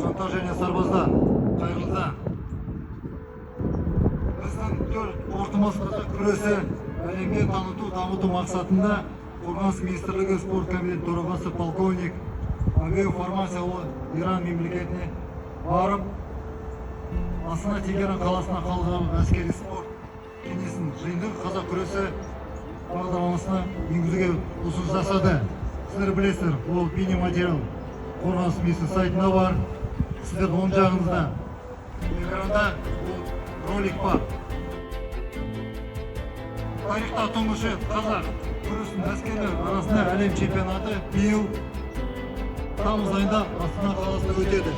Сержанттар және сарбаздар, қайырлы таң! Біздің төл спортымыз қазақ күресі әлемге таныту, дамыту мақсатында Қорғаныс министрлігі спорт комитетінің төрағасы полковник Абеев Фармасиялы Иран мемлекетіне барып, Астана Тегеран қаласына халықаралық әскери спорт кеңесінің жиынды қазақ күресі бағдарламасына енгізуге ұсыныс жасады. Сіздер білесіздер, ол бейнематериал Қорғаныс министрі сайтында бар, сіздердің оң жағыңызда экранда бұл ролик бар. Тарихта тұңғыш рет қазақ күресінің әскерлер арасында әлем чемпионаты биыл тамыз айында Астана қаласында өтеді.